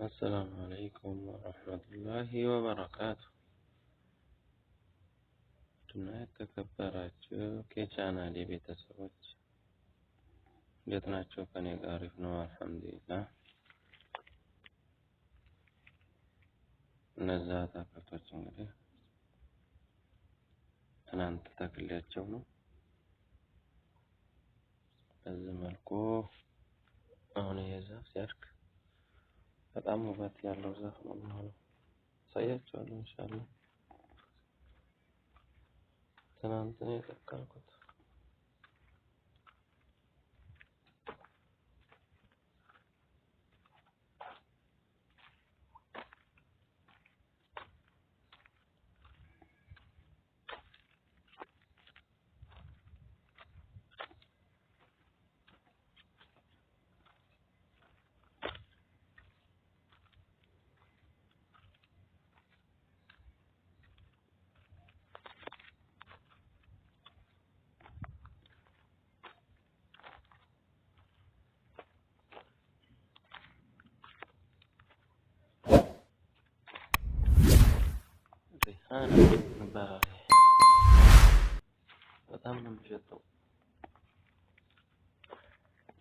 አሰላሙ አለይኩም ወረህመቱላሂ ወበረካቱ። እና የተከበራችሁ የቻናሌ ቤተሰቦች እንዴት ናቸው? ከኔ ጋር አሪፍ ነው አልሐምዱሊላህ። እነዛ አታክልቶች እንግዲህ ትናንት ተክሌያቸው ነው። በዚህ መልኩ አሁን ይሄ ዛፍ ሲያድግ በጣም ውበት ያለው ዛፍ ነው የሚሆነው። አሳያችኋለሁ ኢንሻአላህ። ትናንት ነው የተከልኩት። ሪሃን ይባላል። በጣም ነው የሚሸተው።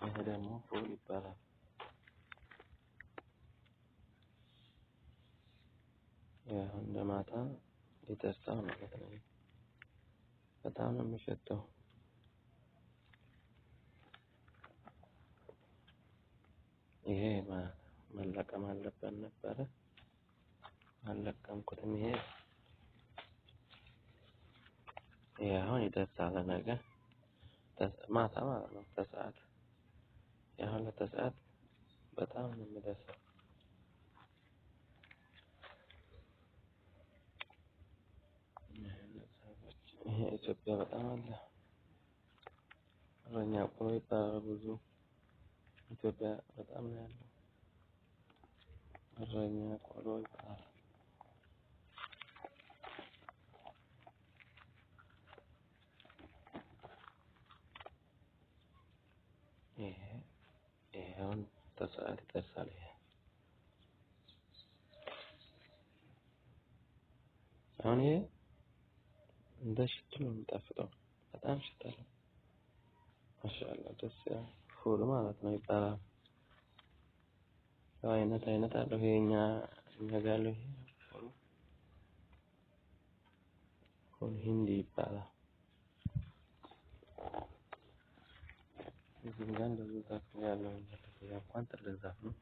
ይሄ ደግሞ ፉል ይባላል። ያው እንደ ማታ ይደርሳል ማለት ነው። በጣም ነው የሚሸተው። ይሄ መለቀም አለበት ነበረ፣ አልለቀምኩትም። ይሄ አሁን ይደርሳል ነገ ማታ ማለት ነው። ተሰዓት ያሁን ለተሰዓት በጣም ነው የሚደርሰው። ይሄ ኢትዮጵያ በጣም አለ። እረኛ ቆሎ ይባላል። ብዙ ኢትዮጵያ በጣም ነው ያለው። እረኛ ቆሎ ይባላል። ይሄ አሁን ተሰዓት ይደርሳል። ይሄ አሁን ይሄ እንደ ሽቱ ነው የሚጣፍጠው። በጣም ሽታ አለው። ማሻአላህ ደስ ይላል። ፉል ማለት ነው ይባላል። ያው አይነት አይነት አለው። ይሄ እኛ ጋር ያለው ይሄ ፉል ሂንዲ ይባላል። እዚህም ጋር እንደዚሁ ዛፍ ያለው እንኳን ትልቅ ዛፍ ነው።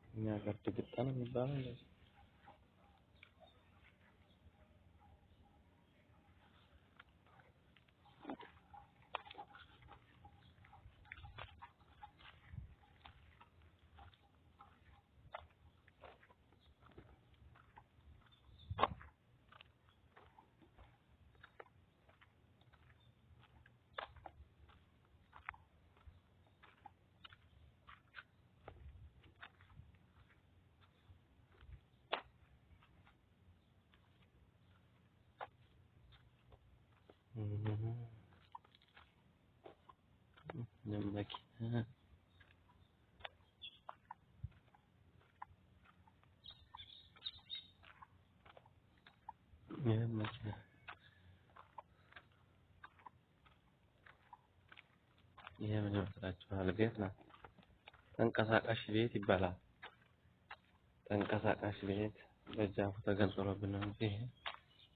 እኛ ጋር ድግጣ ነው የሚባለው እንደዚህ። መኪና መኪና ይሄ ምን ይመስላችኋል? ቤት ናት። ተንቀሳቃሽ ቤት ይባላል። ተንቀሳቃሽ ቤት በጃፉ ተገንጥሎብን ነው እንጂ ይሄ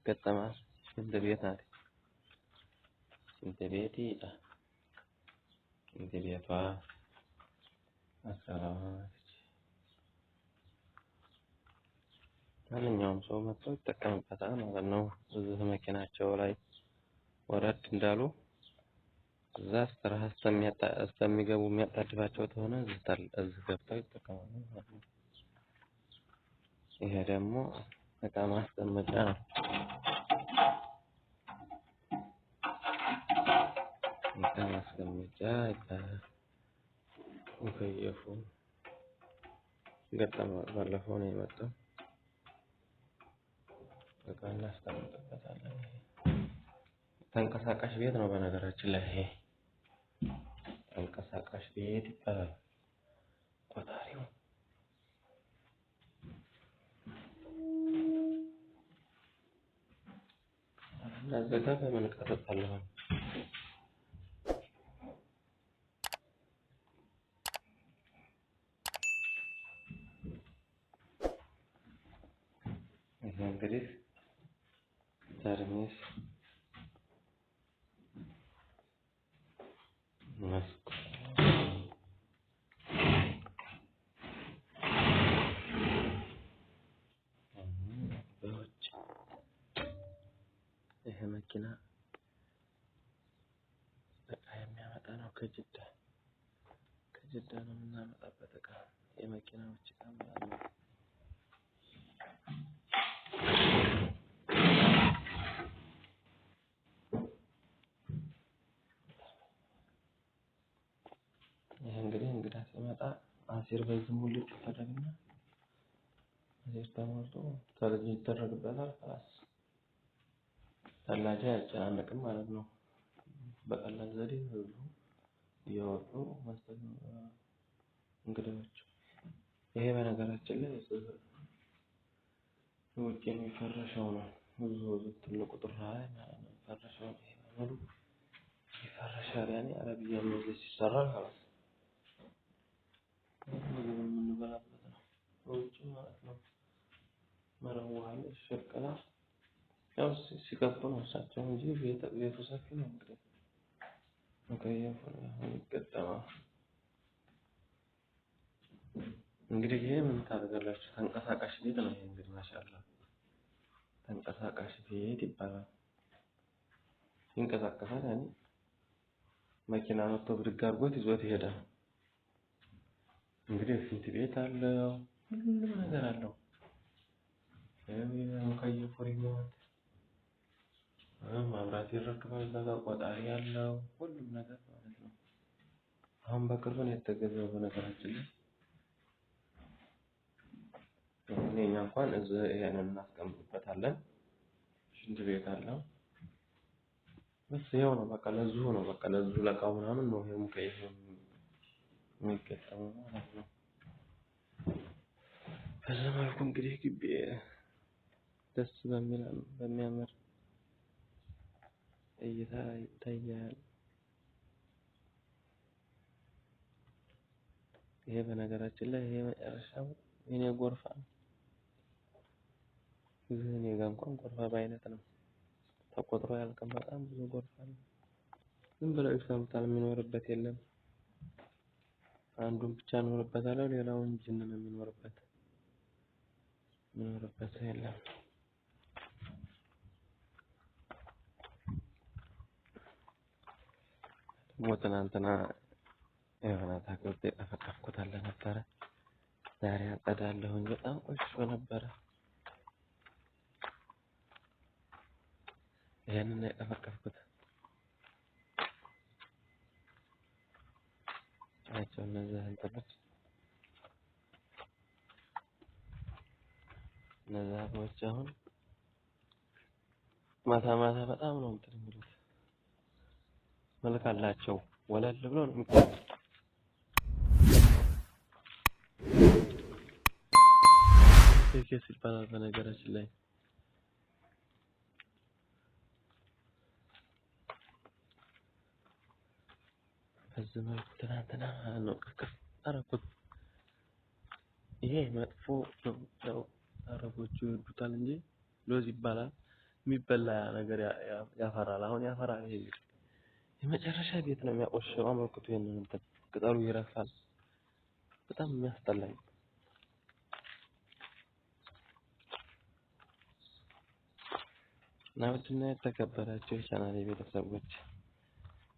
ገጠማ ሽንት ቤት ናት። ሽንት ቤት ይላል። ሽንት ቤቷ አሰራች። ማንኛውም ሰው መጥቶ ይጠቀምበታል ማለት ነው። እዚህ መኪናቸው ላይ ወረድ እንዳሉ እዛ ስራ እስከሚገቡ የሚያጣድፋቸው ከሆነ እዚህ ገብተው ይጠቀማሉ ማለት ነው። ይሄ ደግሞ እቃ ማስቀመጫ ነው። እቃ ማስቀመጫ ይባላል። ሙከየፉ ገጠመ ባለፈው ነው የመጣው። እቃ እናስቀምጥበታለን። ተንቀሳቃሽ ቤት ነው በነገራችን ላይ ይሄ ተንቀሳቃሽ ቤት ይባላል። ቆጣሪው ከዛ በምን ቀርጻለሁ? ይሄ እንግዲህ ተርሚስ መስኮት በውጭ ይሄ መኪና እቃ የሚያመጣ ነው። ከጅዳ ከጅዳ ነው የምናመጣበት እቃ የመኪናዎች እቃ ማለት ነው። ይህ እንግዲህ እንግዳ ሲመጣ አሲር በዚህ ሙልጭ ይደረግና አሲር ተሞልቶ ተልጅ ይደረግበታል። خلاص ተላጃ አያጨናንቅም ማለት ነው። በቀላል ዘዴ በዚሁ እያወጡ መስጠት ነው እንግዳዎች። ይሄ በነገራችን ላይ ውጭ የሚፈረሸው ነው። ብዙ ትልቁ ጥራ ላይ ማለት ነው የሚፈረሸው ነው። ይሄ በሙሉ ይፈረሻል። ያኔ አረብያ መጅሊስ ይሰራል ማለት ነው። ምግብ የምንበላበት ነው በውጭ ማለት ነው። መረዋ አለ ይሸቀላል። ያው ሲከፍቱ ነው እሳቸው እንጂ ቤቱ ሰፊ ነው። እንግዲህ መከየፉ ነው ይገጠማል። እንግዲህ ይሄ ምን ታደርጋላችሁ? ተንቀሳቃሽ ቤት ነው። ይሄ እንግዲህ ማሻአላ ተንቀሳቃሽ ቤት ይባላል። ይንቀሳቀሳል። ያኔ መኪና መጥቶ ብድግ አድርጎት ይዞት ይሄዳል። እንግዲህ ሽንት ቤት አለው፣ ሁሉም ነገር አለው። ሙከየፉ remote፣ መብራት ይረክባል። እዛ ጋር ቆጣሪ አለው፣ ሁሉም ነገር ማለት ነው። አሁን በቅርብ ነው የተገዛው በነገራችን ላይ። እኛ እንኳን እዚህ ይሄንን እናስቀምጥበታለን። ሽንት ቤት አለው። በስ ይኸው ነው በቃ ለዚሁ ነው በቃ ለዚሁ ለእቃው ምናምን ነው ይሄ ሙከየፍ የሚገጠመው ማለት ነው። በዛ መልኩ እንግዲህ ግቢ ደስ በሚል በሚያምር እይታ ይታያል። ይሄ በነገራችን ላይ ይሄ መጨረሻው የኔ ጎርፋ ነው። እዚህ እኔ ጋር እንኳን ጎርፋ በአይነት ነው ተቆጥሮ አያልቅም። በጣም ብዙ ጎርፋ ነው። ዝም ብለው ይሰሩታል። የሚኖርበት የለም። አንዱን ብቻ እኖርበታለሁ፣ ሌላውን ጅን ነው የሚኖርበት። የሚኖርበት ሰው የለም። ደግሞ ትናንትና የሆነ አታክልት የጠፈጠፍኩት አለ ነበረ። ዛሬ አጸዳለሁኝ። በጣም ቆሽሾ ነበረ። ይሄንን ነው የጠፈጠፍኩት። ናቸው እነዚህ እንትኖች እነዚህ አበቦች አሁን ማታ ማታ በጣም ነው እንትን የሚሉት መልክ አላቸው። ወለል ብሎ ነው የሚታዩት። ኬስ ይባላል በነገራችን ላይ። በዚህ መልኩ ትናንትና ማለት ነው ቅፍቅፍ አደረኩት። ይሄ መጥፎ ነው፣ ያው አረቦቹ ይወዱታል እንጂ ሎዝ ይባላል። የሚበላ ነገር ያፈራል። አሁን ያፈራል። ይሄ ቤት የመጨረሻ ቤት ነው የሚያቆሽሸው። አመልክቱ ይሄንን እንትን ቅጠሉ ይረግፋል። በጣም የሚያስጠላኝ። እና ውድና የተከበራችሁ የቻናሌ ቤተሰቦች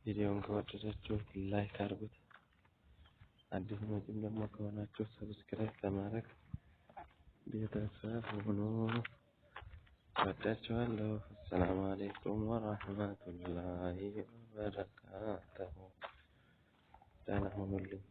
ቪዲዮውን ከወደዳችሁት like አድርጉት። አዲስ መጪም ደግሞ ከሆናችሁ subscribe በማድረግ ቤተሰብ ሁኑ። ወዳችኋለሁ። አሰላሙ አለይኩም ወራህመቱላሂ ወበረካቱሁ። ደህና ሁኑልኝ።